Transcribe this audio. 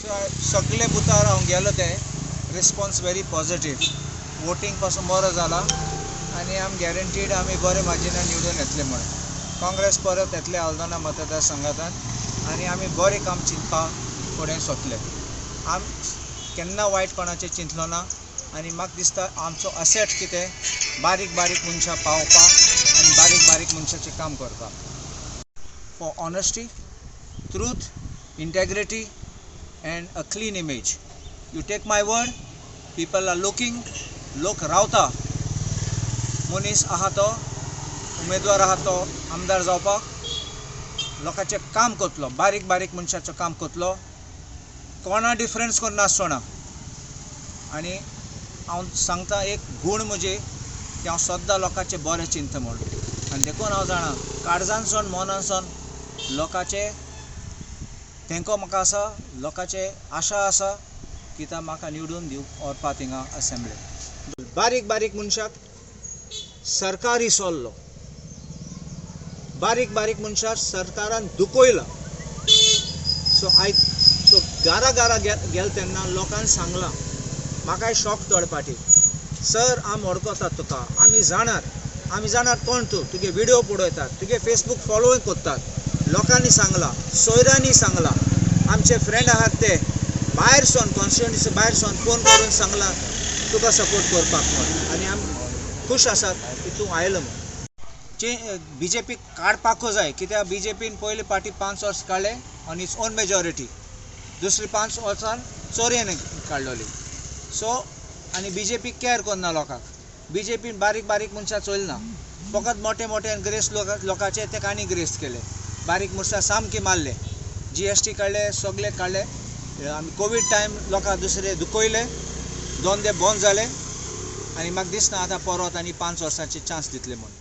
सगळे बुथार हांव गेलो ते रिस्पॉन्स व्हेरी पॉझिटीव, वोटींग पासून बरो जाला आनी आम गॅरंटीड आमी बरे मार्जिनान निवडून येतले म्हणून. काँग्रेस परत येतले आल्दोना मतदारसंघांत आनी आमी बरें काम चिंतपा फुडें सोदले. आम केन्ना वायट कोणाचें चिंतलो ना आनी म्हाका दिसता आमचो असेट कितें बारीक बारीक मनशां पावपाक आनी बारीक बारीक मनशाचें काम करपाक. For honesty, truth, integrity and a clean image. You take my word, people are looking, लोक रावता. मनीस आहा तो उमेदवार आहा तो आमदार जावपाक लोकांचें काम करतलो, बारीक बारीक मनशाचें काम करतलो, कोणा डिफरन्स करनासतना. आनी हांव सांगता एक गूण म्हजे की हांव सद्दां लोकांचें बरें चिंतता म्हूण. आनी देखून हांव जाणा काळजानसून मनानसून लोकांचे तेंको म्हाका आसा, लोकांचे आशा आसा की ता म्हाका निवडून दिवप व्हरपा थिंगा असेंब्ली. बारीक बारीक मनशाक सरकार इसवल्लो, बारीक बारीक मनशाक सरकारान दुखयला. सो आयज सो घरा घरा गेले तेन्ना लोकांनी सांगलां, म्हाकाय शॉक थोडे फाटी, सर आमी वळखतात तुका, आमी जाणात, आमी जाणात कोण तूं, तुगे विडियो पळयतात, तुगे फेसबूक फॉलोइंग करतात. लोकांनी सांगलां, सोयऱ्यांनी सांगलां, आमचे फ्रेंड आहात ते भायर सोन कॉन्स्टिट्युएन्सी भायर सोन फोन करून सांगलां तुका सपोर्ट करपाक म्हूण. आनी आमी खूश आसात की तूं आयलो म्हूण. बी जे पी काडपाकूच जाय, कित्याक बी जे पीन पयले पाटी 5 वर्स काडले ऑन it's own majority, दुसरी 5 वर्सां चोरयेन काडलोली. सो आनी बी जे पी कॅर करना लोकांक, बी जे पीन बारीक बारीक मनशां चोयना, फकत मोटे मोटे ग्रेस लोकांचे ते आनी ग्रेस केले, बारीक मनशां सामकी मारले, GST काडले, सगळे काडले. आमी कोवीड टायम लोकांक दुसरे दुखयले, धंदे बंद जाले आनी म्हाका दिसना आतां परत आनी 5 वर्सांचे चान्स दितले म्हूण.